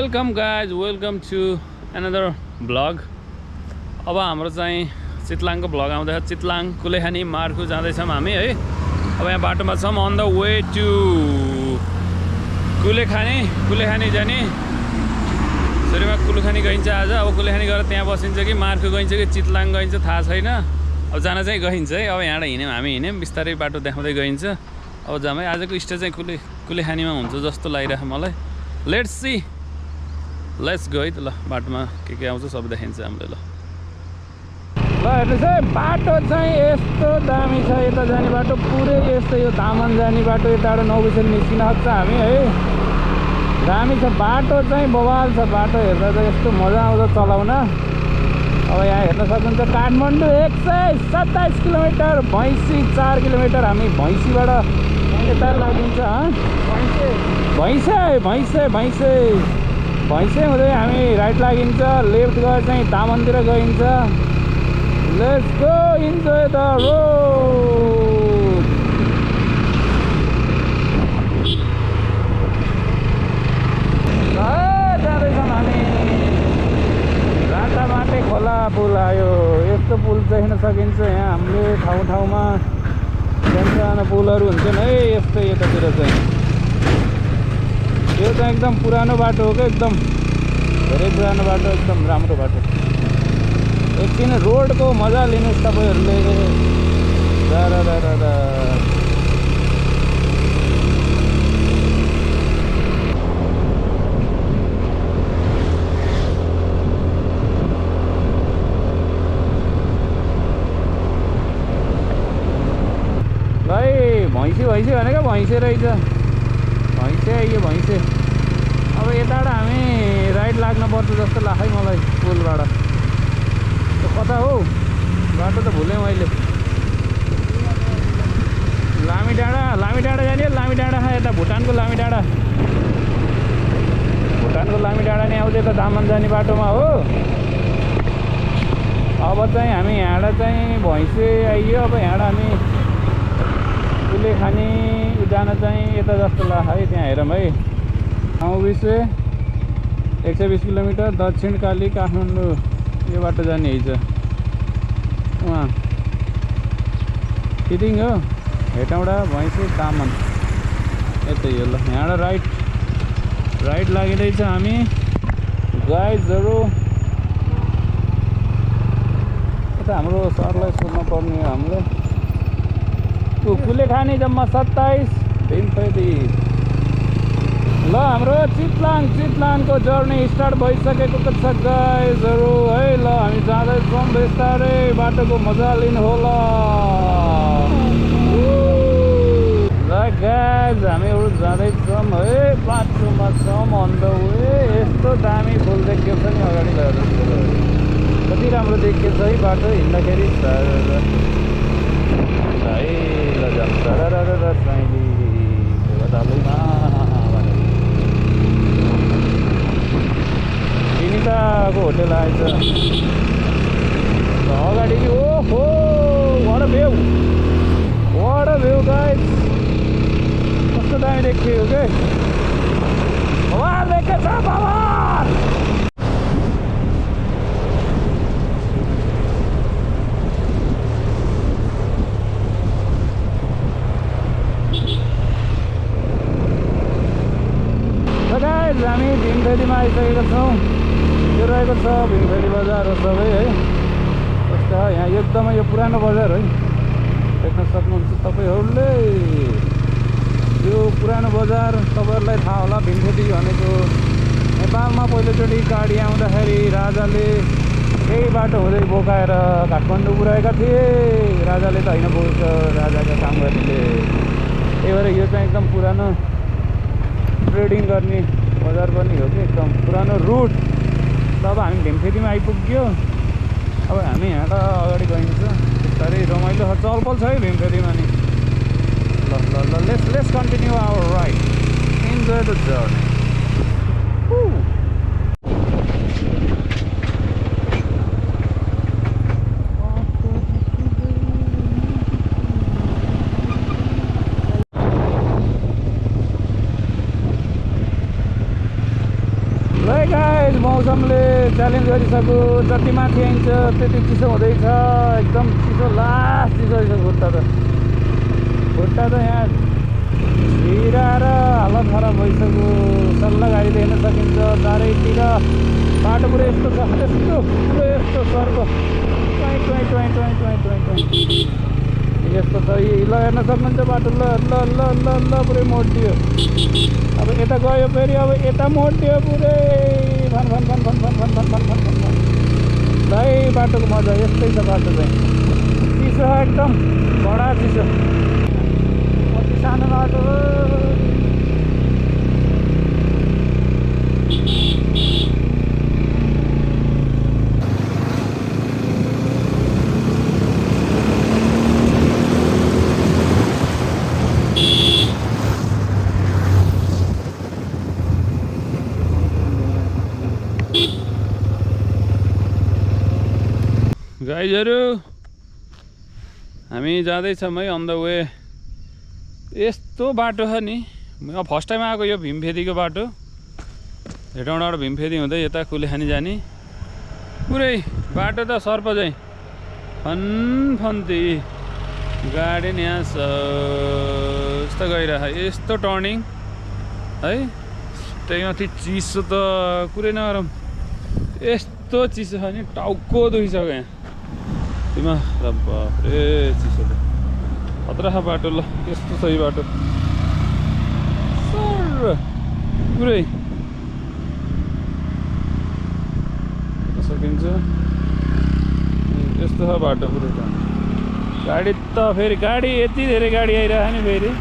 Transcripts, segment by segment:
Welcome guys welcome to another blog. अब हाम्रो चाहिँ चितलाङको ब्लग आउँदैछ। चितलाङ कुलेखानी मार्गु जाँदैछौँ हामी है। अब यहाँ बाटोमा छौँ on the way to Kulekhani जाने। सुरुमा कुलेखानी गइन्छ आज। अब कुलेखानी गएर त्यहाँ बसिन्छ कि मार्गु गइन्छ कि चितलाङ गइन्छ थाहा छैन। अब जान चाहिँ गइन्छ है। अब यहाँबाट हिँड्यौँ हामी बिस्तारै बाटो देखाउँदै गइन्छ। अब जाम है। आजको स्टे चाहिँ कुलेखानीमा हुन्छ जस्तो लागिरहेछ मलाई। लेट्स सी, लेट्स गो है त। ल बाटोमा के आउँछ सब देखिन्छ हामीले। ल हेर्नुहोस् है, बाटो चाहिँ यस्तो दामी छ। यता जाने बाटो पुरै यस्तो, यो तामान जाने बाटो यताबाट 9 बजी निस्किन सक्छ हामी है। दामी छ बाटो चाहिँ, बवाल छ बाटो। हेर्दा चाहिँ यस्तो मजा आउँछ चलाउन। अब यहाँ हेर्न सक्नुहुन्छ काठमाडौँ 127 किलोमिटर, भैँसी 4 किलोमिटर। हामी भैँसीबाट यता लागिन्छ भैँसे हुँदै हामी राइट लागिन्छ। लेफ्ट गएर चाहिँ तामानतिर गइन्छ। Let's go enjoy the road. जाँदैछौँ हामी। रातामाटे खोला पुल आयो। यस्तो पुल देख्न सकिन्छ यहाँ हामीले ठाउँमा। सानो पुलहरू हुन्छन् है यस्तै यतातिर चाहिँ। यो चाहिँ एकदम पुरानो बाटो हो क्या, एकदम धेरै पुरानो बाटो, एकदम राम्रो बाटो। एकछिन रोडको मजा लिनुहोस् तपाईँहरूले। भाइ भैँसी भनेको भैँसे रहेछ। भैँसे। अब यताबाट हामी राइट लाग्न पर्छ जस्तो लाग्छ है मलाई पुलबाट। कता हो बाटो त भुलेँ मैले। लामी डाँडा जाने। लामी डाँडा यता भुटानको लामी डाँडा नै आउँछ यता दामन जाने बाटोमा हो। अब चाहिँ हामी यहाँबाट चाहिँ भैँसे आइयो। अब यहाँबाट हामी कुलेखानी जान चाहिँ यता जस्तो लाग्छ है। त्यहाँ हेरौँ है। ठाउँ विषय 120 किलोमिटर, दक्षिण काली काठमाडौँ यो बाटो जाने है। उहाँ फिटिङ हो। हेटौँडा भैँसे तामान यतै हो। ल यहाँबाट राइट लागिँदैछ हामी गाइजहरू। यता हाम्रो सरलाई सोध्न पर्ने हो हामीले। कुलेखानी जम्मा 27 भीमफेदी। ल हाम्रो चितलाङको जर्नी स्टार्ट भइसकेको छ गाइजहरू है। ल हामी जाँदैछौँ बिस्तारै, बाटोको मजा लिनु होला। ल गाइज हामीहरू जाँदैछौँ है। बाटोमा छौँ अन द वे। यस्तो दामी फुल देखिएको छ नि अगाडि। कति राम्रो देखिएको छ है बाटो हिँड्दाखेरि। को होटेल आएछ अगाडि। ओहो वाट अ भ्यू गाइस। कस्तो दामी देखियो के। भवार देखेछ भवार। हामी भीमफेदीमा आइसकेका छौँ। यो रहेको छ भीमफेदी बजार हो सबै है। कस्तो यहाँ एकदमै यो पुरानो बजार है। देख्न सक्नुहुन्छ तपाईँहरूले यो पुरानो बजार। तपाईँहरूलाई थाहा होला भीमफेदी भनेको नेपालमा पहिलोचोटि गाडी आउँदाखेरि राजाले केही बाटो हुँदै बोकाएर काठमाडौँ पुर्याएका थिए। राजाले त होइन बोल्छ, राजाका काम गर्नेले। त्यही भएर यो चाहिँ एकदम पुरानो ट्रेडिङ गर्ने बजार पनि हो कि एकदम पुरानो रुट। अब हामी भीमफेदीमा आइपुग्यो। अब हामी यहाँबाट अगाडि गइन्छ। बिस्तारै रमाइलो चलपल छ है भीमफेदीमा नि। ल let's continue our ride. Enjoy the journey. मौसमले च्यालेन्ज गरिसक्यो जति माथि आइन्छ त्यति चिसो हुँदैछ एकदम चिसो लास्ट चिसो रहेछ खुट्टा त यहाँ भिराएर हालत खराब भइसक्यो सल्लाह गाडीले हेर्न सकिन्छ चारैतिर बाटो पुरै यस्तो छ यस्तो सर्को यस्तो छ ल हेर्न सक्नुहुन्छ बाटो ल ल ल ल ल पुरै मोडियो अब यता गयो फेरि अब यता मोडियो पुरै fun fun fun fun fun fun fun fun fun fun fun है बाटोको मजा यस्तै छ बाटो चाहिँ चिसो एकदम बडा चिसो अति सानो बाटो गाइजहरू हामी जाँदैछौँ है अन द वे यस्तो बाटो छ नि म फर्स्ट टाइम आएको यो भीमफेदीको बाटो हेटौँडाबाट भीमफेदी हुँदै यता कुलेखानी जाने पुरै बाटो त सर्प चाहिँ फन्ती गाडी नि यहाँ यस्तो गइरह यस्तो टर्निङ है त्यही माथि चिसो त कुरै नगरौँ यस्तो चिसो छ नि टाउको दुखिसक्यो यहाँ तिमा बाफ्रे चिसो त खतरा छ बाटो ल यस्तो छ यो बाटो पुरै सकिन्छ यस्तो छ बाटो पुरै गाडी त फेरि गाडी यति धेरै गाडी आइरहेको नि फेरि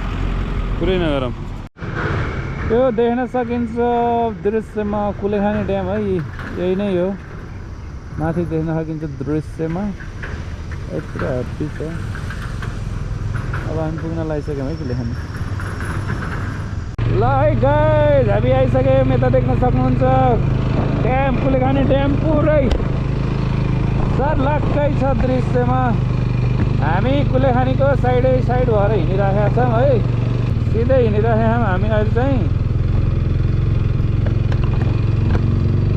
पुरै नगरौँ यो देख्न सकिन्छ दृश्यमा कुलेखानी ड्याम है यही नै हो माथि देख्न सकिन्छ दृश्यमा यत्रो ह्याप्पी छ अब हामी पुग्न लागिसक्यौँ है कुलेखानी ल है गाइस हामी आइसक्यौँ यता देख्न सक्नुहुन्छ ड्याम कुलेखानी ड्याम पुरै सर्लक्कै छ दृश्यमा हामी कुलेखानीको साइड भएर हिँडिरहेका छौँ है सिधै हिँडिरहेका छौँ हामी अहिले चाहिँ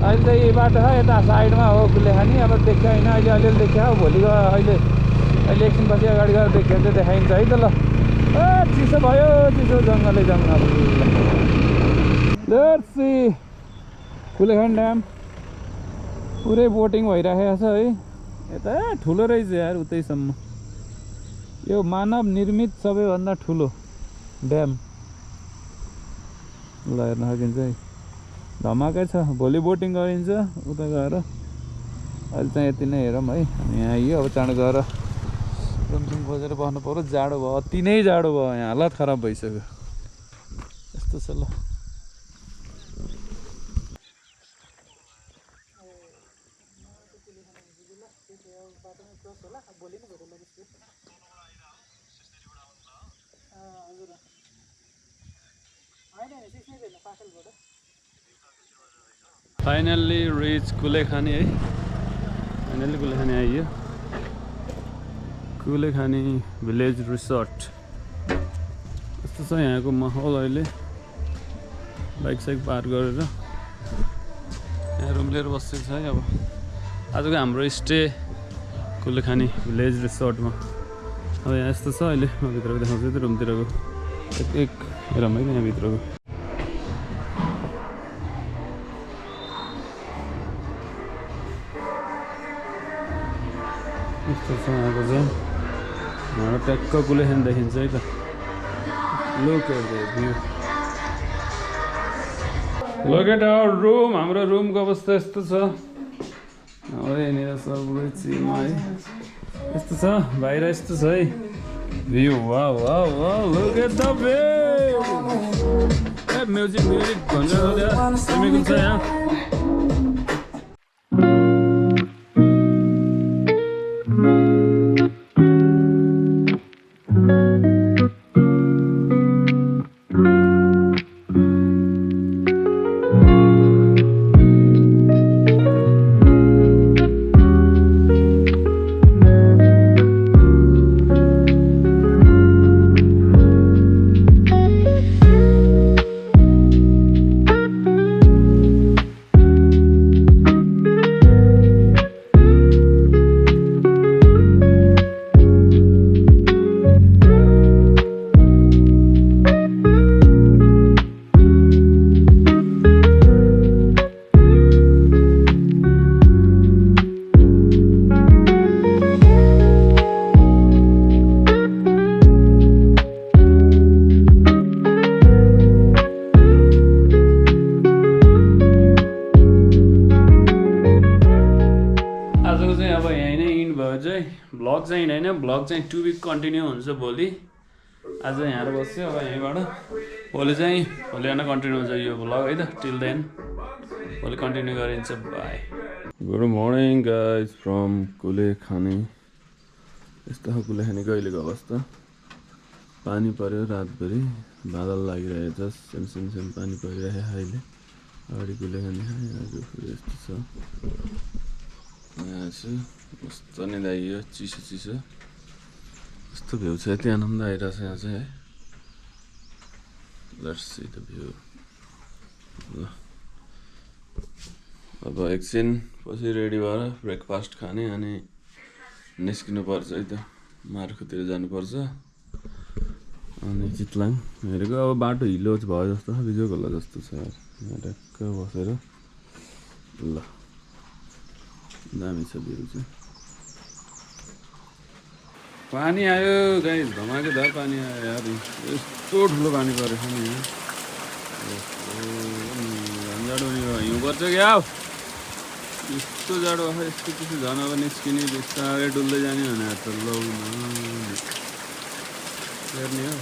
यही बाटो छ यता साइडमा हो कुलेखानी अब देख्यो होइन अहिले अलिअलि देख्यो भोलिको अहिले एकछिनपछि अगाडि गएर देख्यो भने चाहिँ देखाइन्छ है त ल चिसो भयो चिसो जङ्गलै जङ्गल दर्सी कुलेखानी ड्याम पुरै बोटिङ भइरहेको छ है यता ठुलो रहेछ यार उतैसम्म यो मानव निर्मित सबैभन्दा ठुलो ड्याम ल हेर्न सकिन्छ है धमाकै छ भोलि बोटिङ गरिन्छ उता गएर अहिले चाहिँ यति नै हेरौँ है हामी यहाँ आइयो अब चाँडो गएर रुमसुम खोजेर बस्नु पर्यो जाडो भयो अति नै जाडो भयो यहाँ हालत खराब भइसक्यो यस्तो छ ल फाइनल्ली रिच कुलेखानी है फाइनल्ली कुलेखानी आइयो कुलेखानी भिलेज रिसोर्ट यस्तो छ यहाँको माहौल अहिले बाइक साइक पार्क गरेर यहाँ रुम लिएर बसेको छ है अब आजको हाम्रो स्टे कुलेखानी भिलेज रिसोर्टमा अब यहाँ यस्तो छ अहिले म भित्रको देखाउँछु त्यो रुमतिरको एक हेरौँ है यहाँ भित्रको यस्तो छ यहाँको चाहिँ हाम्रो ट्याक्क कुलेखानी देखिन्छ है त look at the view look at our room हाम्रो रुमको अवस्था यस्तो छ यहाँनिर सबै चिमा है यस्तो छ बाहिर यस्तो छ है view wow wow wow look at the view music भन्छ स्विमिङ छ यहाँ अब यहीँ नै इन्ड भयो चाहिँ भ्लग चाहिँ होइन भ्लग चाहिँ 2 विक कन्टिन्यू हुन्छ भोलि आज यहाँ बस्यो अब यहीँबाट भोलि बिहान कन्टिन्यू हुन्छ यो भ्लग है त टिल देन भोलि कन्टिन्यू गरिन्छ by good morning guys from Kulekhani यस्तो हो कुलेखानीको अहिलेको अवस्था पानी पर्यो रातभरि बादल लागिरहेको छ सेम पानी परिरहेको अहिले अगाडि कुलेखानी यस्तो छ यहाँ छु कस्तो नि दाइ यो चिसो यस्तो भ्यू छ यति आनन्द आइरहेको छ यहाँ चाहिँ है लेट्स सी द भ्यू ल अब एकछिन पछि रेडी भएर ब्रेकफास्ट खाने अनि निस्किनु पर्छ है त मार्खुतिर जानुपर्छ अनि चितलाङ हेरेको अब बाटो हिलो भयो जस्तो छ बिजोक होला जस्तो छ यहाँ टक्क बसेर ल दामी छ भ्यू चाहिँ पानी आयो गाइस धमाकेदार पानी आयो यार यस्तो ठुलो पानी परेछ नि यहाँ जाडो नि हिउँ पर्छ क्या यस्तो जाडो यस्तो चिसो झन् अब निस्किने बिस्तारै डुल्दै जाने भने त लौ हेर्ने हो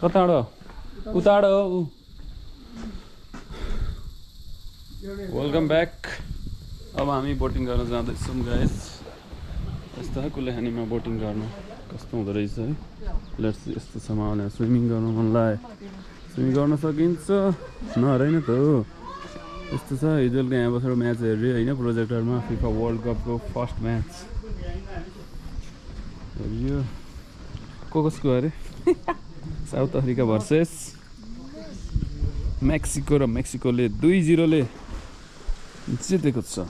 कताडो उताडो वेलकम ब्याक अब हामी बोटिङ गर्न जाँदैछौँ गाइस यस्तो कुलेखानीमा बोटिङ गर्नु कस्तो हुँदो रहेछ है लेट्स यस्तो छ मलाई स्विमिङ गर्न मन लाग्यो स्विमिङ गर्न सकिन्छ नहराइन त हो यस्तो छ हिजोले यहाँ बसेर म्याच हेऱ्यो होइन प्रोजेक्टरमा फिफा वर्ल्ड कपको फर्स्ट म्याच हेरियो कसको अरे साउथ अफ्रिका भर्सेस मेक्सिको र मेक्सिकोले 2-0 ले जितेको छ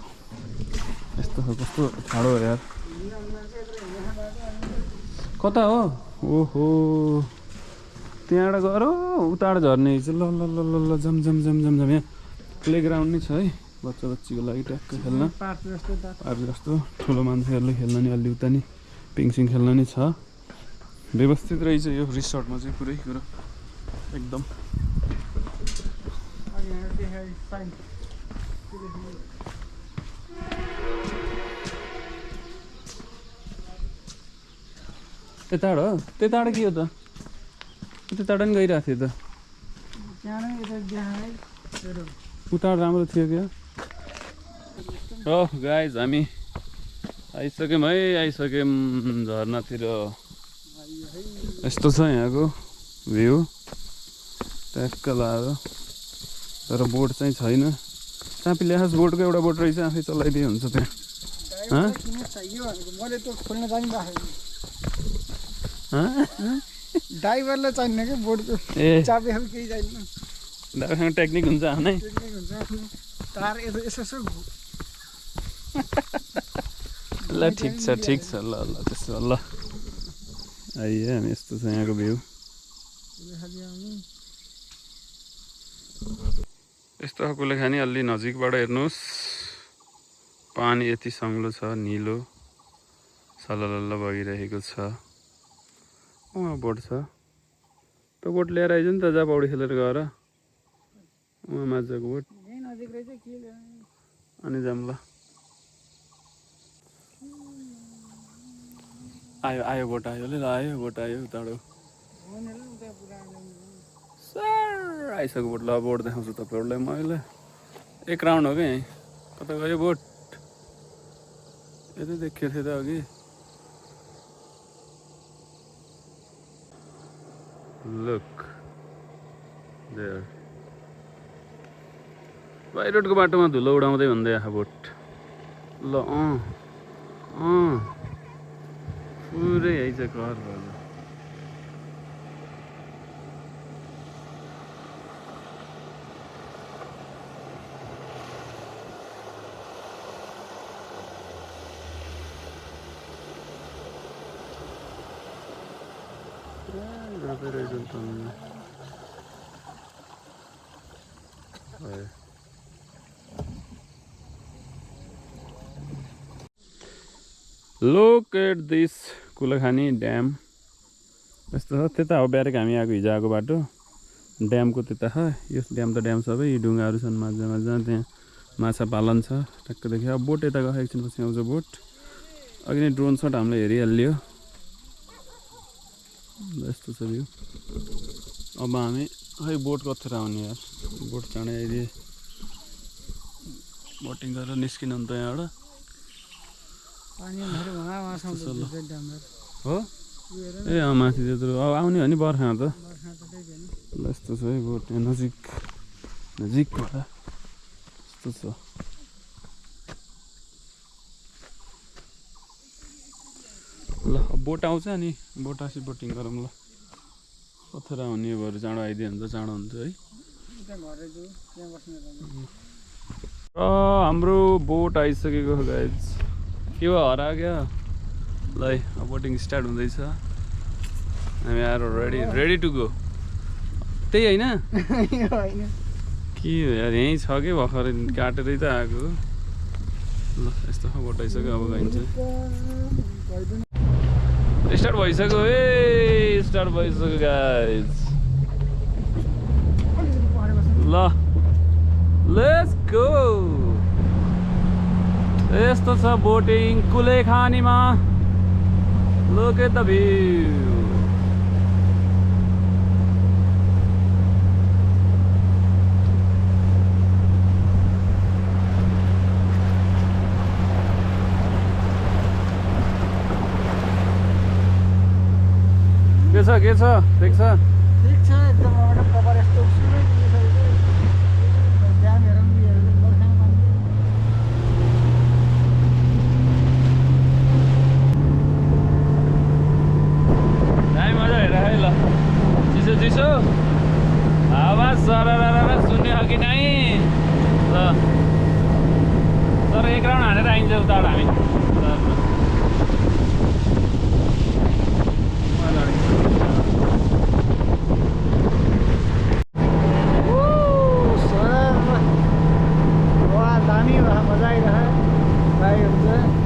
यस्तो कस्तो ठाडो यार कता हो ओहो त्यहाँबाट गएर उताबाट झर्ने ल ल ल ल ल जम जम जम जम जम यहाँ प्लेग्राउन्ड नै छ है बच्चा बच्चीको लागि ट्याक्क खेल्न पार्क जस्तो ठुलो मान्छेहरूले खेल्न नि अलि उता नि पिङसिङ खेल्न नि छ व्यवस्थित रहेछ यो रिसोर्टमा चाहिँ पुरै कुरो एकदम यताबाट हो त्यताबाट के हो त त्यताबाट नि गइरहेको थियो त उताबाट राम्रो थियो क्या हो गाइज हामी आइसक्यौँ है आइसक्यौँ झरनातिर यस्तो छ यहाँको भ्यू ट्याक्क लाग्यो तर बोट चाहिँ छैन चापीले खास बोटको एउटा बोट रहेछ आफै चलाइदिए हुन्छ त्यहाँ ड्राइभरलाई चाहिने क्या बोटको ए चाबीहरू केही चाहिन्न ड्राइभरसँग टेक्निक हुन्छ आफ्नै तार यसो यसो ल ठिक छ ल ल त्यसो ल आइए हामी यस्तो छ यहाँको भ्यू यस्तो कुलेखानी अलि नजिकबाट हेर्नुहोस् पानी यति सङ्लो छ निलो सललल्ल बगिरहेको छ उहाँ बोट छ त्यो बोट लिएर आइज नि त जा पौडी खेलेर गएर उहाँ माझको बोट अनि जाऊँ ल आयो आयो बोट आयो ल आयो बोट आयो उताबाट सर आइसक्यो बोट ल बोट देखाउँछु तपाईँहरूलाई म अहिले एक राउन्ड हो क्या यहीँ कता गयो बोट यतै देखिएको थियो त अघि लुक देयर बाई रोडको बाटोमा धुलो उडाउँदै भन्दै आएको बोट ल पुरै आइज घर भयो Look at this Kulekhani dam यस्तो छ त्यता हो ब्यारेक हामी आएको हिजो आएको बाटो ड्यामको त्यता छ यो ड्याम त ड्याम सबै ढुङ्गाहरू छन् माझ त्यहाँ माछा पालन छ टक्क देखियो अब बोट यता गएको एकछिनपछि आउँछ बोट अघि नै ड्रोन सट हामीले हेरिहाल्यो यस्तो छ भ्यू अब हामी खै बोट कथेर आउने यार बोट चाँडै आइदिए बोटिङ गरेर निस्किनु त यहाँबाट हो ए अँ माथि त्यत्रो अब आउने हो नि बर्खामा त ल यस्तो छ है बोट यहाँ नजिकबाट यस्तो छ ल बोट आउँछ नि बोटासी बोटिङ गरौँ ल कथेर आउने भएर चाँडो आइदियो भने त चाँडो हुन्छ है हाम्रो बोट आइसकेको गाइज के भयो हरा क्या ल अब बोटिङ स्टार्ट हुँदैछ हामी आएर रेडी टु गो त्यही होइन के हो यार यहीँ छ कि भर्खर काटेरै त आएको ल यस्तो बोट आइसक्यो अब गइन्छ स्टार्ट भइसक्यो स्टार्ट भइसक्यो गाइज ल लेट्स गो यस्तो छ बोटिङ कुलेखानीमा लुक एट द भ्यू के छ ठिक छ एकदम प्रपर यस्तो ड्यामहरू मजा हेर है ल चिसो चिसो आवाज सरर सुन्ने हो कि नै ल तर एक राउन्ड हानेर आइन्छ उताबाट हामी मजा आइरह हुन्छ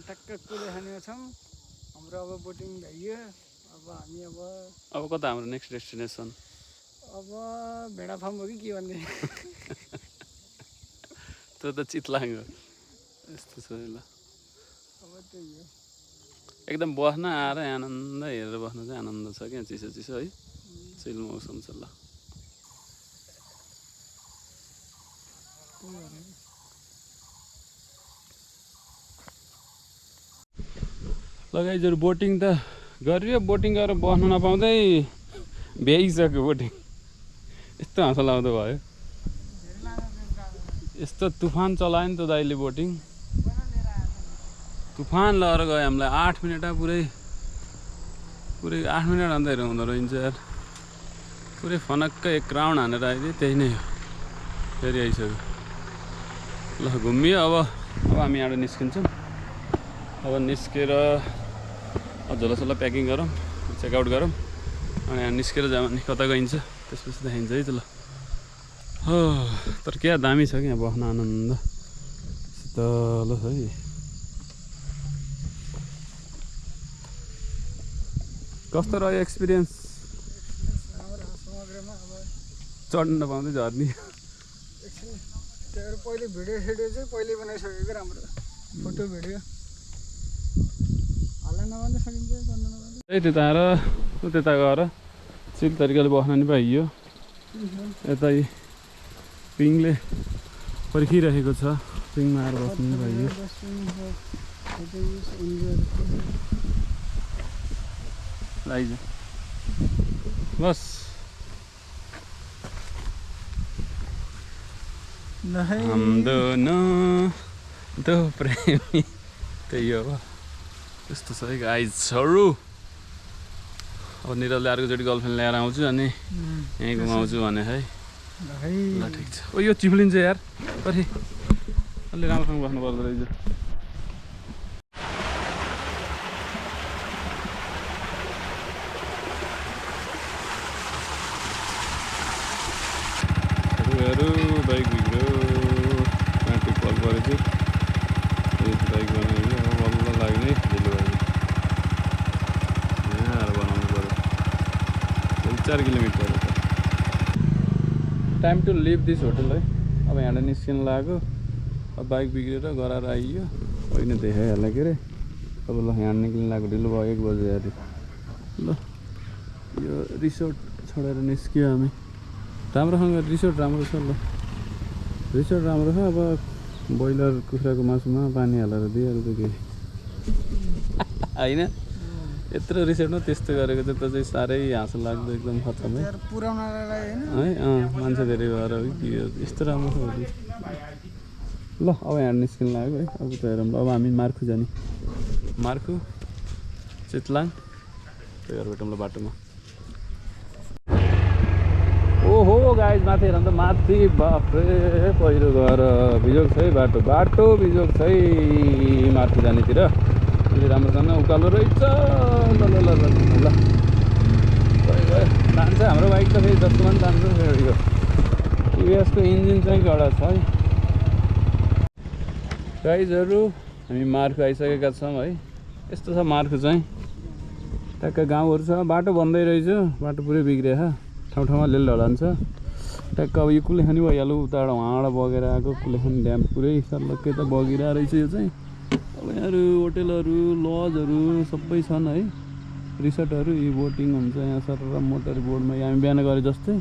ठ्याक्क कुलेखानीमा छौँ हाम्रो अब बोटिङ भइयो अब हामी अब कता हाम्रो नेक्स्ट डेस्टिनेसन अब भेडा फार्म हो कि के भन्ने त्यो त चितलाङ हो यस्तो छ ल अब त्यही हो एकदम बस्न आएर आनन्द हेरेर बस्न चाहिँ आनन्द छ क्या चिसो चिसो है चिल मौसम छ ल लगाइजहरू बोटिङ त गरियो बोटिङ गरेर बस्न नपाउँदै भ्याइसक्यो बोटिङ यस्तो हाँसो लाउँदो भयो यस्तो तुफान चलायो नि त दाइले बोटिङ तुफान लगाएर गयो हामीलाई 8 मिनट पुरै 8 मिनट अन्त हुँदो रहेछ यार पुरै फनक्क एक राउन्ड हानेर आइदियो त्यही नै हो फेरि आइसक्यो ल घुमियो अब हामी यहाँबाट निस्किन्छौँ अब निस्केर झोलासोला प्याकिङ गरौँ चेकआउट गरौँ अनि यहाँ निस्केर जाऊँ अनि कता गइन्छ त्यसपछि देखाइन्छ है त ल हो तर क्या दामी छ कि यहाँ बस्न आनन्द शीतल छ है कस्तो रह्यो एक्सपिरियन्स चढ्न पाउँदै झर्नी पहिले भिडियो चाहिँ पहिले बनाइसकेको राम्रो फोटो भिडियो हल्ला नभन्दै सकिन्छ है त्यता आएर त्यता गएर चिल तरिकाले बस्न नि पाइयो यता पिङले पर्खिरहेको छ पिङमा आएर बस्नु नि पाइयो आइज बस हम दोनों दो प्रेमी त्यही हो त्यस्तो छ है गाइजहरू अब निरलले अर्कोचोटि गर्लफ्रेन्ड ल्याएर आउँछु अनि यहीँ घुमाउँछु भने है ल ठिक छ ओ यो चिप्लिन्छ यार पछि अलि राम्रोसँग बस्नु पर्दो रहेछ बाइक बिग्रो माथि कल परेको छु बाइक बनाइयो अब बल्ल लाग्ने ढिलो भयो यहाँ आएर बनाउनु पऱ्यो 4 kilometre time to leave this hotel है अब यहाँबाट निस्किनु लाग्यो अब बाइक बिग्रेर गराएर आइयो होइन देखाइहाल्यो के अरे अब ल यहाँ निक्लिनु लाग्यो ढिलो भयो 1 बजे अरे ल यो रिसोर्ट छोडेर निस्क्यो हामी राम्रोसँग रिसोर्ट राम्रो छ ल रिसोर्ट राम्रो छ अब ब्रोइलर कुखुराको मासुमा पानी हालेर दिइहाल्छ के होइन यत्रो रिसोर्टमा त्यस्तो गरेको त चाहिँ साह्रै हाँसो लाग्दो एकदम खतम है है मान्छे धेरै भएर हो कि यस्तो राम्रो छ ल अब यहाँ निस्किनु लाग्यो है अब त हेरौँ अब हामी मार्खु जाने मार्खु चितलाङ त्यही भेटौँ ल बाटोमा ओहो गाइज माथि हेर त माथि बाफ्रे पहिरो गएर बिजोग छ है बाटो बिजोग छ है माथि जानेतिर अलि राम्रोसँग उकालो रहेछ ल ल ल ल जान्छ हाम्रो बाइक त फेरि जस्तो पनि जान्छ यो टिभिएसको इन्जिन चाहिँ कडा छ है गाइजहरू हामी मार्खु आइसकेका छौँ है यस्तो छ मार्खु चाहिँ ट्याक्क गाउँहरू छ बाटो बन्दै रहेछ बाटो पुरै बिग्रिएछ ठाउँमा लेल हरान्छ ट्याक्क अब यो कुलेखानी भइहाल्यो उताबाट उहाँबाट बगेर आएको कुलेखानी ड्याम पुरै सल्लक्कै त बगिरहेको रहेछ यो चाहिँ अब यहाँहरू होटेलहरू लजहरू सबै छन् है रिसोर्टहरू यो बोटिङ हुन्छ यहाँ सर मोटर बोर्डमा हामी बिहान गरे जस्तै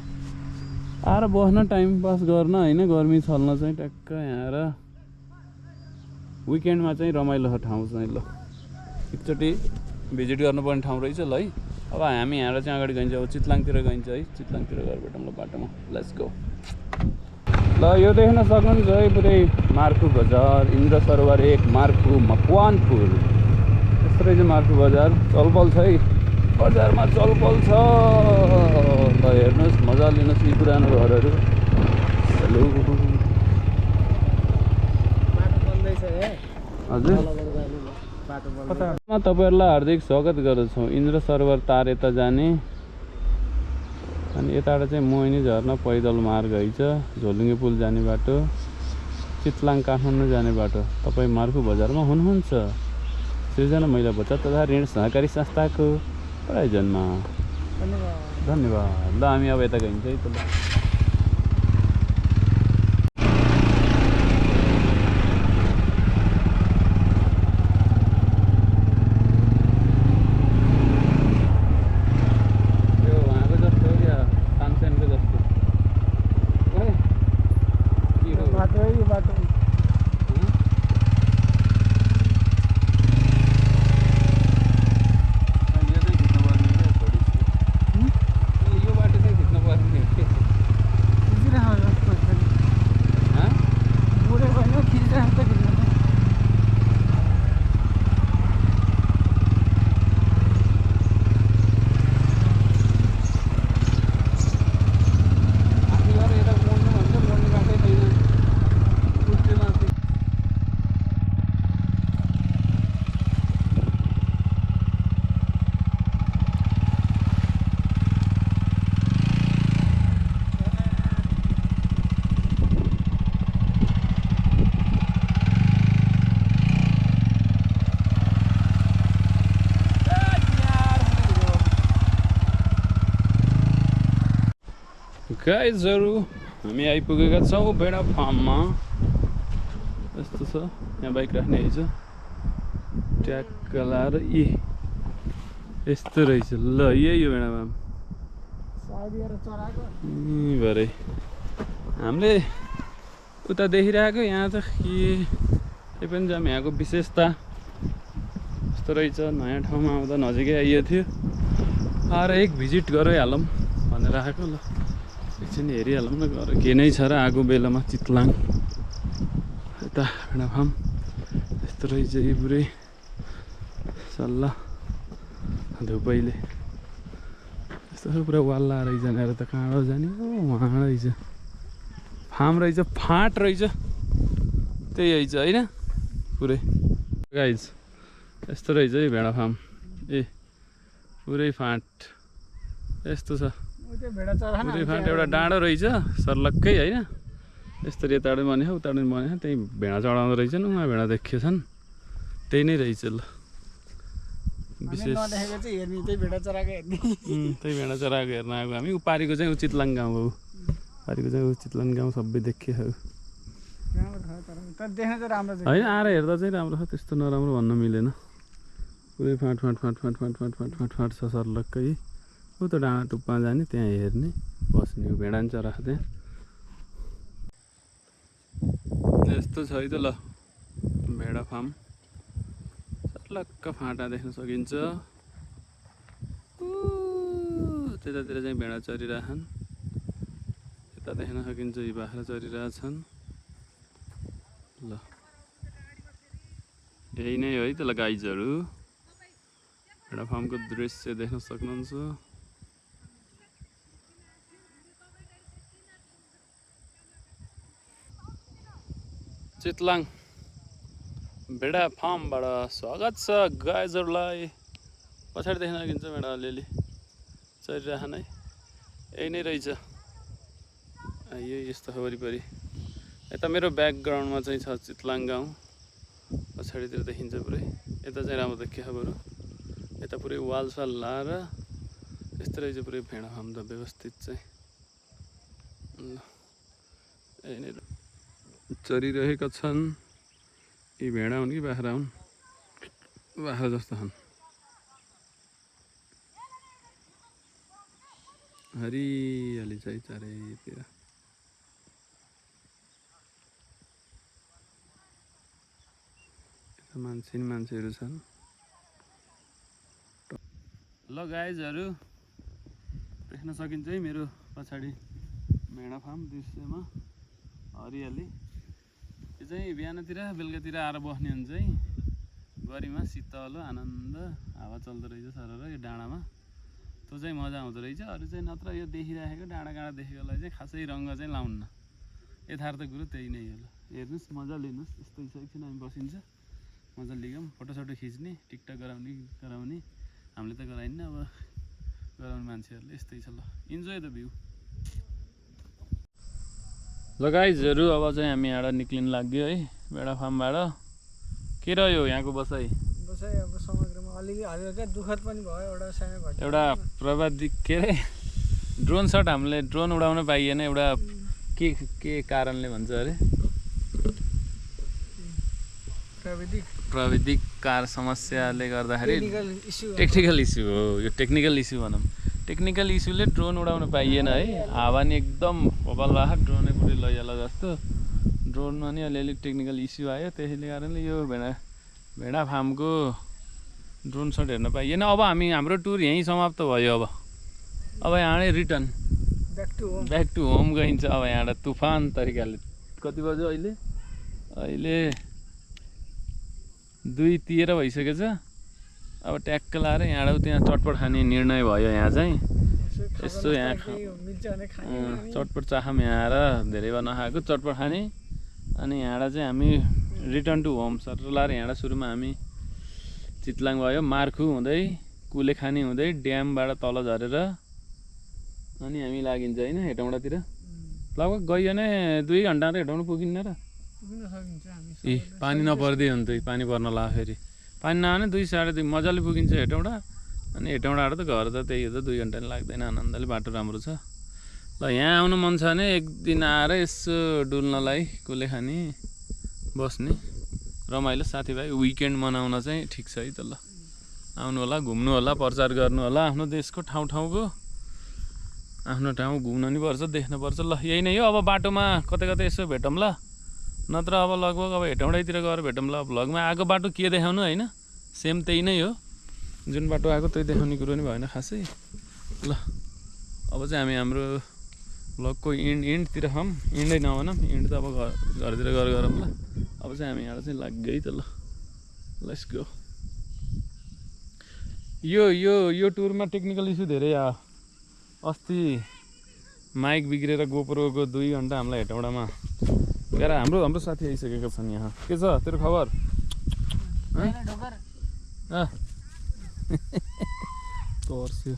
आएर बस्न टाइम पास गर्न होइन गर्मी छल्न चाहिँ ट्याक्क यहाँ आएर विकेन्डमा चाहिँ रमाइलो ठाउँ चाहिँ ल एकचोटि भिजिट गर्नुपर्ने ठाउँ रहेछ ल है अब हामी यहाँबाट चाहिँ अगाडि गइन्छ अब चितलाङतिर गइन्छ है चितलाङतिर गएर भेटौँ ल बाटोमा लेट्स गो ल यो देख्न सक्नुहुन्छ है पुरै मार्खु बजार इन्द्र सरोवर 1 मार्खु मकवानपुर यस्तो रहेछ मार्खु बजार चलपल छ है बजारमा चलपल छ ल हेर्नुहोस् मजा लिनुहोस् यी पुरानो घरहरू हेलो हजुर तपाईँहरूलाई हार्दिक स्वागत गर्दछौँ इन्द्र सरोवर तार यता जाने अनि यताबाट चाहिँ मोहिनी झर्ना पैदल मार्ग है छ झोलुङ्गे पुल जाने बाटो चितलाङ काठमाडौँ जाने बाटो तपाईँ मार्खु बजारमा हुनुहुन्छ सृजना महिला बचत तथा ऋण सहकारी संस्थाको प्रायोजनमा धन्यवाद। धन्यवाद। ल हामी अब यता गइन्छ है त ल। गाइजहरू हामी आइपुगेका छौँ भेडा फार्ममा। यस्तो छ यहाँ बाइक राख्ने रहेछ ट्याक्क लाएर यस्तो रहेछ। ल यही हो भेडा फार्म भरे हामीले उता देखिरहेको यहाँ त के पनि जाम यहाँको विशेषता यस्तो रहेछ। नयाँ ठाउँमा आउँदा नजिकै आइएको थियो आएर एक भिजिट गराइहालौँ भनेर आएको। ल एकछिन हेरिहालौँ न घर के नै छ र आएको बेलामा। चितलाङ यता भेडा फार्म यस्तो रहेछ यी पुरै सल्लाह धुपैले यस्तो पुरा वाल्ला रहेछ। यहाँनिर त कहाँ जाने उहाँ रहेछ फार्म रहेछ फाँट रहेछ त्यही रहेछ होइन पुरै। गाइज यस्तो रहेछ है भेडा फार्म पुरै फाँट यस्तो छ पुरै फाँट। एउटा डाँडो रहेछ सर्लक्कै होइन यस्तो यताबाट बनेको उताबाट बनेको त्यही भेडा चढाउँदो रहेछन् उहाँ भेडा देखिएछन् त्यही नै रहेछ। ल विशेष त्यही भेडा चराएको हेर्न आएको हामी। उपारिको चाहिँ चितलाङ गाउँ हो उपारिको चाहिँ चितलाङ गाउँ सबै देखियो होइन। आएर हेर्दा चाहिँ राम्रो छ त्यस्तो नराम्रो भन्न मिलेन। पुरै फाँट फाँट फाँट फाँट फाँट फाँट फाँट फाँट फाँट छ सर्लक्कै। ऊ त डाँडा टुप्पा जाने त्यहाँ हेर्ने बस्ने भेडा नि चराएको त्यहाँ यस्तो छ है त। ल भेडा फार्म सर्लक्क फाँटा देख्न सकिन्छ। त्यतातिर चाहिँ भेडा चरिरहेछन् यता देख्न सकिन्छ यी बाख्रा चरिरहेछन्। ल यही नै हो है त ल गाइजहरू भेडा फार्मको दृश्य देख्न सक्नुहुन्छ। चितलाङ भेडा फार्मबाट स्वागत छ गाइजहरूलाई। पछाडि देख्न सकिन्छ भेडा अलिअलि चरिरहन है यही नै रहेछ यो यस्तो छ वरिपरि। यता मेरो ब्याकग्राउन्डमा चाहिँ छ चितलाङ गाउँ पछाडितिर देखिन्छ पुरै। यता चाहिँ राम्रो देखियो बरु यता पुरै वालसाल लाएर यस्तो रहेछ पुरै भेडा फार्म त व्यवस्थित चाहिँ। यही नै चरिरहेका छन्। यी भेडा हुन् कि बाख्रा हुन्? बाख्रा जस्तो छन्। हरियाली चाहिँ चारैतिर। यता मान्छेहरू छन्। ल गाइजहरू देख्न सकिन्छ है मेरो पछाडि भेडा फार्म दृश्यमा हरियाली। यो चाहिँ बिहानतिर बेलुकातिर आएर बस्ने हुन्छ है गरिमा शीतल आनन्द हावा चल्दो रहेछ सरर यो डाँडामा त्यो चाहिँ मजा आउँदो रहेछ। अरू चाहिँ नत्र यो देखिराखेको डाँडा काँडा देखेकोलाई चाहिँ खासै रङ्ग चाहिँ लाउन्न यथार्थ कुरो त्यही नै हो। ल हेर्नुहोस् मजा लिनुहोस् यस्तै छ। एकछिन हामी बसिन्छ मजा लिगौँ फोटोसोटो खिच्ने टिकटक गराउने हामीले त गराइन्न अब गराउने मान्छेहरूले यस्तै छ। ल इन्जोय द भ्यू। ल गाइजहरू अब चाहिँ हामी यहाँबाट निक्लिनु लाग्यो है भेडा फार्मबाट। के रह्यो यहाँको बसाइ? चाहिँ अब समग्रमा अलिकति हल्का दुःखद पनि भयो एउटा सानो घटना एउटा प्रविधि के अरे ड्रोन सट हामीले ड्रोन उडाउन पाइएन एउटा के कारणले भन्छ अरे प्राविधिक समस्याले गर्दाखेरि टेक्निकल इस्यु हो यो टेक्निकल इस्यु भनौँ टेक्निकल इस्युले ड्रोन उडाउन पाइएन है हावा नि एकदम बल्ल ड्रोनै पुरै लैजाला जस्तो ड्रोनमा नि अलिअलि टेक्निकल इस्यु आयो त्यसैले कारणले यो भेडा फार्मको ड्रोन सट हेर्न पाइएन अब हाम्रो टुर यहीँ समाप्त भयो अब यहाँ रिटर्न ब्याक टु होम गइन्छ अब यहाँबाट तुफान तरिकाले कति बज्यो अहिले 2:13 भइसकेछ अब ट्याक्क लाएर यहाँबाट त्यहाँ चटपट खाने निर्णय भयो यहाँ चाहिँ यसो यहाँ चटपट चाखम यहाँ आएर धेरै बेला नखाएको चटपट खाने अनि यहाँबाट चाहिँ हामी रिटर्न टु होम सर लाएर यहाँबाट सुरुमा हामी चितलाङ भयो मार्खु हुँदै कुलेखानी हुँदै ड्यामबाट तल झरेर अनि हामी लागिन्छ होइन हेटौँडातिर लगभग गइयो भने 2 घन्टा त हेटौँडा पुगिन्न र ए पानी नपर्दै हुन्छ पानी पर्न ला फेरि पानी नआने 2-2:30 मजाले पुगिन्छ हेटौँडा अनि हेटौँडाबाट त घर त त्यही हो त 2 घन्टा नि लाग्दैन आनन्दले बाटो राम्रो छ ल यहाँ आउनु मन छ भने एक दिन आएर यसो डुल्नलाई कुलेखानी बस्ने रमाइलो साथीभाइ विकेन्ड मनाउन चाहिँ ठिक छ है त ल आउनु होला घुम्नु होला प्रचार गर्नु होला आफ्नो देशको ठाउँको आफ्नो ठाउँ घुम्न नि पर्छ देख्नुपर्छ ल यही नै हो अब बाटोमा कतै यसो भेटौँ ल नत्र अब लगभग अब हेटौँडातिर गएर भेटौँ ल भ्लगमा आएको बाटो के देखाउनु होइन सेम त्यही नै हो जुन बाटो आएको त्यही देखाउने कुरो नि भएन खासै ल अब चाहिँ हामी हाम्रो भ्लगको इन्डतिर छौँ इन्डै नभनौँ इन्ड त अब घरतिर गरौँ ल अब चाहिँ हामी यहाँ चाहिँ लाग्यो है त ल लेट्स गो यो टुरमा टेक्निकल इस्यु धेरै आयो अस्ति माइक बिग्रेर गोप्रोको 2 घन्टा हामीलाई हेटौँडामा गएर हाम्रो साथी आइसकेका छन् यहाँ के छ तेरो खबर तर्स्यो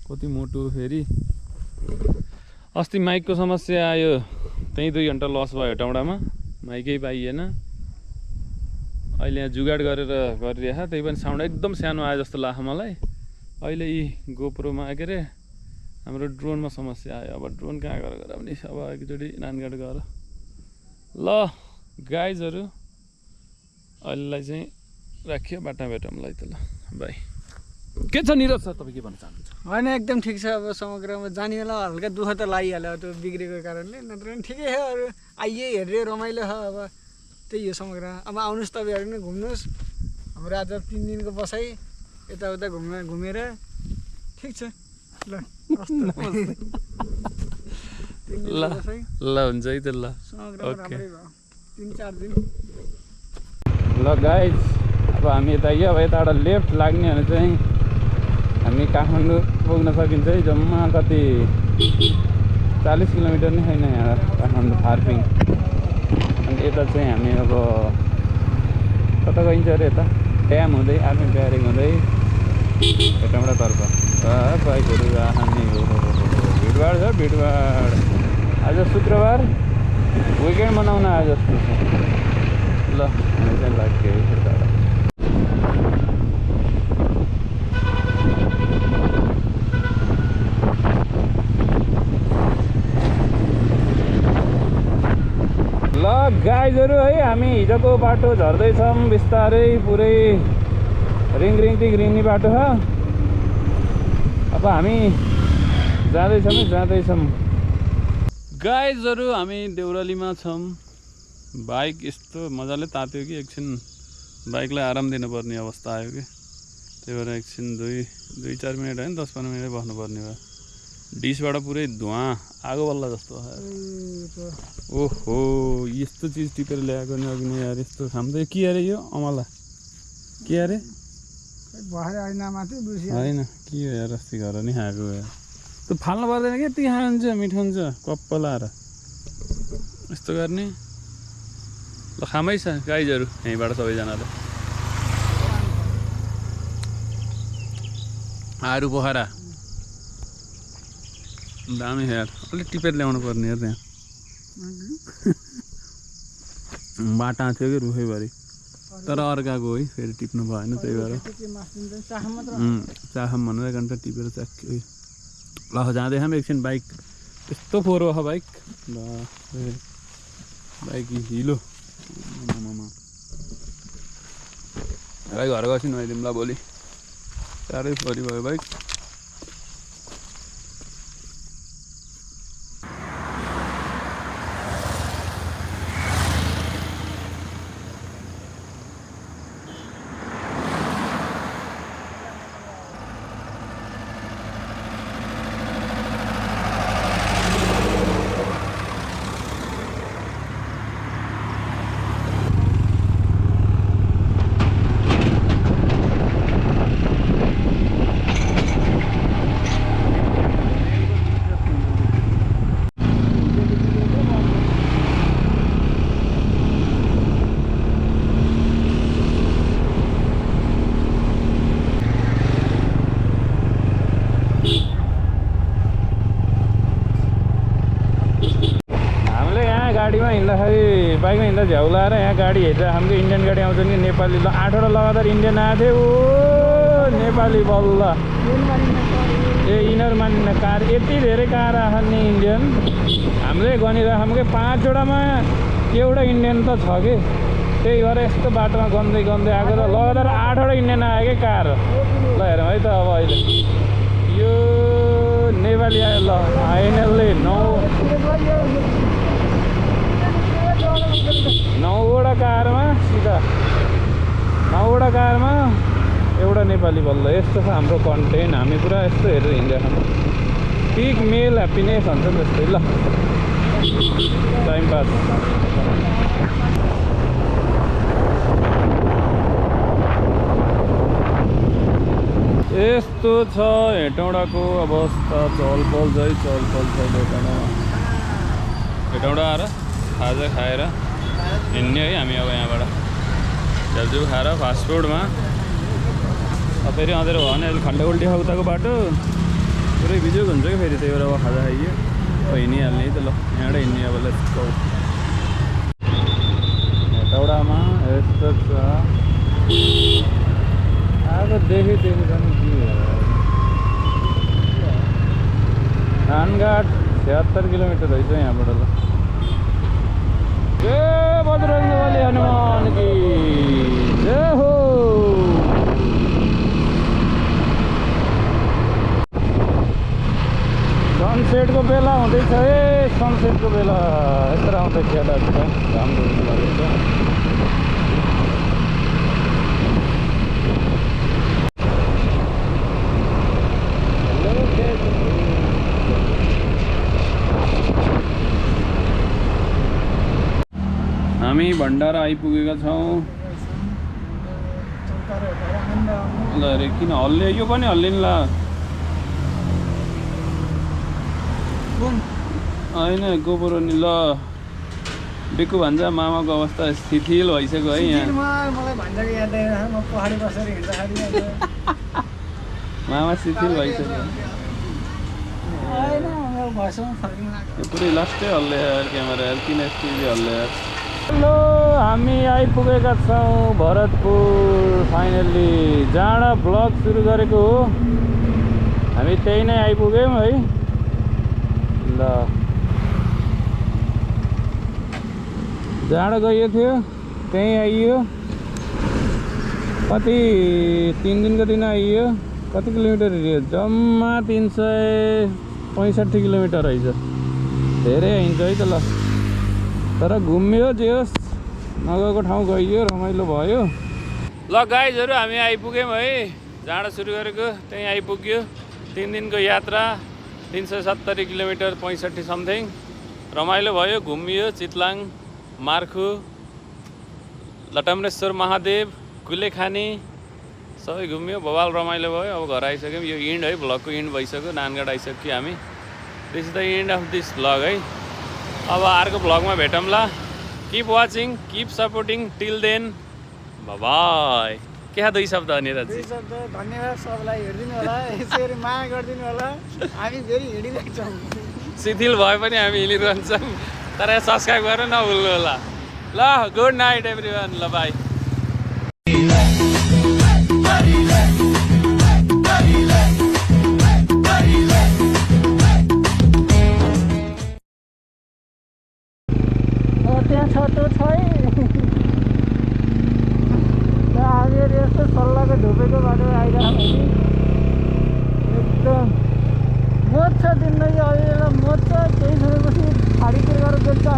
कति मोटो फेरि अस्ति माइकको समस्या आयो त्यही 2 घन्टा लस भयो हेटौँडामा माइकै पाइएन अहिले यहाँ जुगाड गरेर गरिरहेको त्यही पनि साउन्ड एकदम सानो आयो जस्तो लाग्छ मलाई अहिले यी गोप्रोमा के अरे हाम्रो ड्रोनमा समस्या आयो अब ड्रोन कहाँ गएर गराउने अब एकचोटि नानगढ गएर ल गाइजहरू अहिलेलाई चाहिँ राखियो बाटो भेटौँला है त ल बाई के छ निरज सर तपाईँ के भन्न चाहनुहुन्छ होइन एकदम ठिक छ अब समग्रमा जाने बेला हल्का दुःख त लागिहाल्यो त्यो बिग्रेको कारणले नत्र पनि ठिकै छ अरू आइए हेर्यो रमाइलो छ अब त्यही हो समग्र अब आउनुहोस् तपाईँहरू नै घुम्नुहोस् हाम्रो आज 3 दिनको बसाइ यताउता घुमेर ठिक छ ल ल हुन्छ है त ल ओके 3-4 दिन ल गाइज अब हामी यता अब यताबाट लेफ्ट लाग्ने भने चाहिँ हामी काठमाडौँ पुग्न सकिन्छ है जम्मा कति 40 किलोमिटर नै छैन यहाँ काठमाडौँ फार्पिङ अनि यता चाहिँ हामी अब कता गइन्छ अरे यता ड्याम हुँदै आर्मी ब्यारेक हुँदै हेटौँडातर्फ बाइकहरू हान्ने हो भिडभाड छ भिडभाड आज शुक्रबार विकेन्ड मनाउन आयो जस्तो छ ल हामी चाहिँ लाग्यो यताबाट ल गाइजहरू है हामी हिजोको बाटो झर्दैछौँ बिस्तारै पुरै रिङ्रिङ बाटो छ अब हामी जाँदैछौँ गाइजहरू हामी देउरालीमा छौँ बाइक यस्तो मजाले तात्यो कि एकछिन बाइकलाई आराम दिनुपर्ने अवस्था आयो कि त्यही भएर एकछिन 2-4 मिनट होइन 10-15 मिनट बस्नुपर्ने भयो डिसबाट पुरै धुवा आगो बल्ला जस्तो ओहो यस्तो चिज टिपेर ल्याएको नि अघि नै यार यस्तो खान्छ के अरे यो अमला के अरे होइन के हो यार अस्ति घर नि खाएको यार त्यो फाल्नु पर्दैन क्या यति खान्छ मिठो हुन्छ कप्प लाएर यस्तो गर्ने ल खामै छ गाइजहरू यहीँबाट सबैजनाले आरू पोखरा दामी यार अलिक टिपेर ल्याउनु पर्ने यार त्यहाँ बाटा थियो कि रुखैभरि तर अर्काको है फेरि टिप्नु भएन त्यही भएर चाखम भनेर घन्टा टिपेर चाख्यो ल जाँदै हामी एकछिन बाइक यस्तो फोहोर हो बाइक ल बाइक हिलो भाइ घर गएपछि नुहाइदिउँ ल भोलि साह्रै फोहोरी भयो बाइक गाडीमा हिँड्दाखेरि बाइकमा हिँड्दा झ्याउ लाएर यहाँ गाडी हेर्छ हाम्रो इन्डियन गाडी आउँछ नि नेपाली ल 8वटा लगातार इन्डियन आएको थियो ओ नेपाली बल्ल ए यिनीहरू मानिन कार यति धेरै कार आछन् नि इन्डियन हामीले गनिरहेको कि 5वटामा एउटा इन्डियन त छ कि त्यही भएर यस्तो बाटोमा गन्दै गन्दै आएको त लगातार 8वटा इन्डियन आयो कि कार ल हेरौँ है त अब अहिले यो नेपाली आयो ल फाइनल्ली 9वटा कारमा सिधा 9वटा कारमा एउटा नेपाली बल्ल यस्तो छ हाम्रो कन्टेन्ट हामी पुरा यस्तो हेरेर हिँडिरहेको पिक मेल ह्याप्पिनेस भन्छ त्यस्तै ल टाइम पास यस्तो छ हेटौँडाको अवस्था चलपल छ हेटौँडामा हेटौँडा आएर खाजा खाएर हिँड्ने है हामी अब यहाँबाट झ्यालझुल खाएर फास्टफुडमा फेरि अँधेरो भयो भने अहिले खन्डा उल्टी उताको बाटो पुरै बिजोग हुन्छ क्या फेरि त्यही भएर अब खाजा खाइयो हिँडिहाल्ने है त ल यहाँबाट हिँड्ने अब लेट्स गो हेटौडामा यस्तो छ अब देखि छ नि के धानघाट 76 किलोमिटर रहेछ यहाँबाट ल जय बजरंगबली हनुमान की जय हो सनसेटको बेला हुँदैछ है सनसेटको बेला यत्र आउँछ केटाहरू त राम्रो लागेको छ हामी भण्डारा आइपुगेका छौँ ल अरे किन हल्ले यो पनि हल्लिन ला होइन गोबर नि ल बेकु भन्छ मामाको अवस्था शिथिल भइसक्यो है यहाँ मामा शिथिल भइसक्यो पुरै लास्टै हल्ले यार क्यामेरा यार किन यस्तो हल्ले यार हेलो हामी आइपुगेका छौँ भरतपुर फाइनल्ली जाँडा ब्लग सुरु गरेको हो हामी त्यही नै आइपुग्यौँ है ल जाँडा गइयो थियो त्यहीँ आइयो कति 3 दिनको दिन आइयो कति किलोमिटर हिँड्यो जम्मा 365 किलोमिटर रहेछ धेरै हिँड्छ है त ल तर घुम्यो जे होस् नगएको ठाउँ गइयो रमाइलो भयो ल गाइजहरू हामी आइपुग्यौँ है जाँडा सुरु गरेको त्यहीँ आइपुग्यो 3 दिनको यात्रा 370 किलोमिटर 65 समथिङ रमाइलो भयो घुमियो चितलाङ मार्खु लटमरेश्वर महादेव कुलेखानी सबै घुम्यो बवाल रमाइलो भयो अब घर आइसक्यौँ यो इन्ड है भ्लगको इन्ड भइसक्यो नानगढ आइसक्यो हामी this is the end of this vlog है अब अर्को भ्लगमा भेटौँला keep watching keep supporting till then bye के 2 शब्द अनिरजी धन्यवाद सबलाई हेरिदिनु होला यसरी माया गरिदिनु होला हामी फेरि हिँडिरहेको छौँ शिथिल भए पनि हामी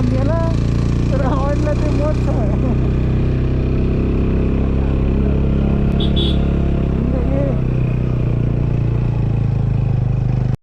मेला रमाइलोलाई चाहिँ मोज छ